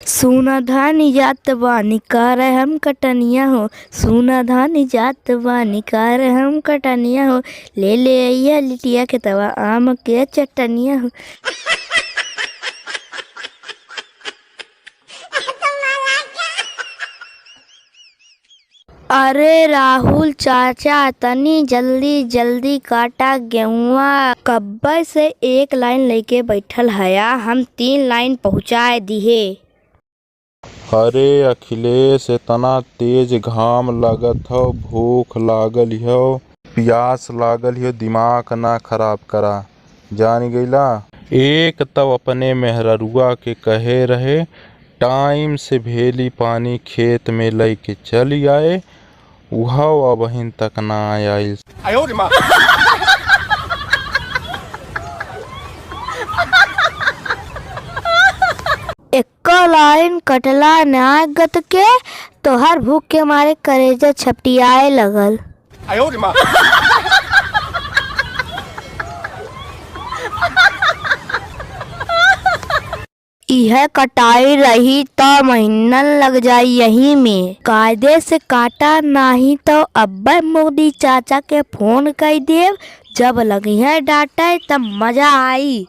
सोना धानी जात बानी करे हम कटनिया हो, सोना धानी जात बानी करे हम कटनिया हो, ले ले अइहा लिटिया के तवा आम के चटनिया हो। अरे राहुल चाचा तनी जल्दी जल्दी काटा गेहुआ, कब्बे से एक लाइन लेके बैठल हया, हम 3 लाइन पहुँचाए दिहे। अरे अखिलेश एतना तेज घाम लगत हौ, भूख लागल हौ, प्यास लागल हौ, दिमाग ना खराब करा, जान गईला। एक तब अपने मेहररुआ के कहे रहे टाइम से भेली पानी खेत में लैके चली आए, उहव अबहिन तक ना आइल। एक्को लाइन कटला ना गत के तोहर भूख के मारे करेजा छपटियाए लगल। इह कटाई रही त महीनन लग जाई यही में। कायदे से काटा नाही तो अब्बे मोदी चाचा के फोन कई देव, जब लगिहे डांटे तब मजा आई।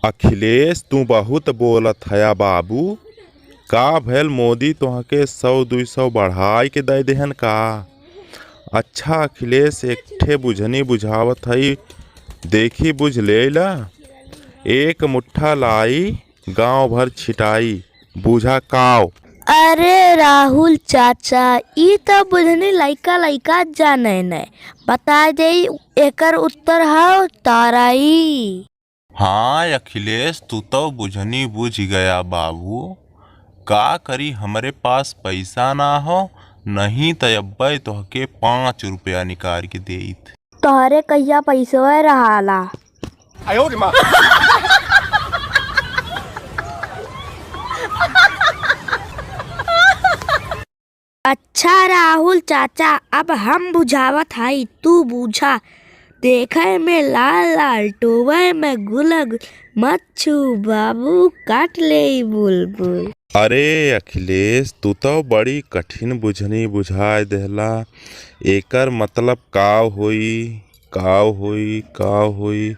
अखिलेश तू बहुत बोलत हया बाबू, का भैल मोदी तोहके 100-200 बढ़ाई के दे देहन का? अच्छा अखिलेश एक ठे बुझनी बुझावत हई, देखी बुझ लेला। एक मुट्ठा लाई गांव भर छिटाई, बुझा काव। अरे राहुल चाचा ई तो बुझनी लइका लइका जाने ने, बता दे एकर उत्तर हौ ताराई। हाँ अखिलेश तू तो बुझनी बुझ गया बाबू, का करी हमरे पास पैसा ना हो, नहीं त अब्बे तोहके 5 रुपया निकाल के देत। तोहरे कहिया पैसवा रहाला? अच्छा राहुल चाचा अब हम बुझावत हई तू बूझा। देखे में लाल लाल टोवे में गुलग, मच्छू बाबू काट ले बुलबुल। अरे अखिलेश तू तो बड़ी कठिन बुझनी बुझाए देहला, एकर मतलब काव होई काव होई काव होई,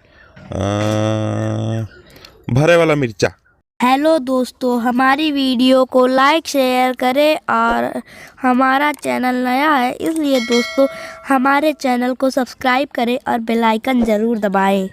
भरे वाला मिर्चा। हेलो दोस्तों, हमारी वीडियो को लाइक शेयर करें और हमारा चैनल नया है इसलिए दोस्तों हमारे चैनल को सब्सक्राइब करें और बेल आइकन ज़रूर दबाएं।